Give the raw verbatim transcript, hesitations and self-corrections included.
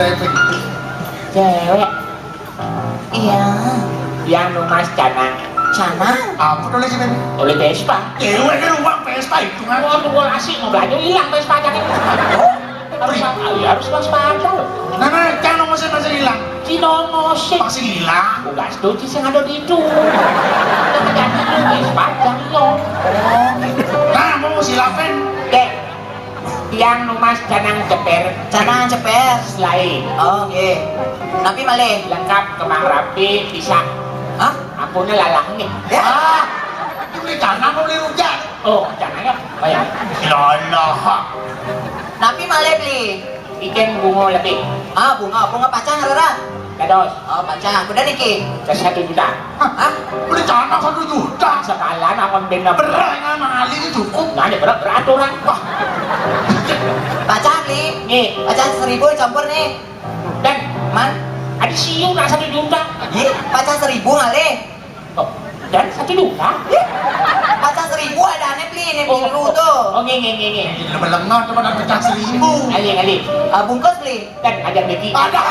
Cewek. Iya. Yang numas canang. Canang? Apa tuh lagi, Ben? Oleh Vespa. Cewek kan uang Vespa itu kan. Wah, lu asik mau belanja hilang Vespa jadi. Oh, harus apa? Ya, harus waspada. Nah, nah, canang masih masih hilang. Cino masih. Masih hilang. Ugas tuh sih yang ada di itu. Jadi Vespa jangan lo. Nah, mau silapen. Dek, yang numas canang ceper. Canang ceper. Lain. Oh, oke. Tapi malih. Lengkap, kembang rapi, bisa. Hah? Ampunnya lalah nih. Ya. Ah, ini beli canang mau beli rujak? Oh, canangnya banyak. Lolah. Tapi malih beli. Ikan bunga lebih. Ah, bunga, bunga pacang, Rara. Dados. Oh, pacang. Udah niki. Ke satu juta. Hah? Beli canang satu juta. Sekalian akan benda berat. Berat, nggak, Mang Ali ini cukup. Nggak ada berat, berat orang. Wah. Pacang, Li. Nih. Pacang seribu campur nih. Dan, Man? Ada siu nak satu juta. Ih, pacang seribu ngalih. Oh, dan satu juta? Ih, pacang seribu ada aneh beli, ini beli dulu tuh. Oh, nge, nge, nge, nge. Ini lebih lengan cuma ada pecah seribu. Ngalih, ngalih. Ah, bungkus beli. Dan ada lagi. Ada.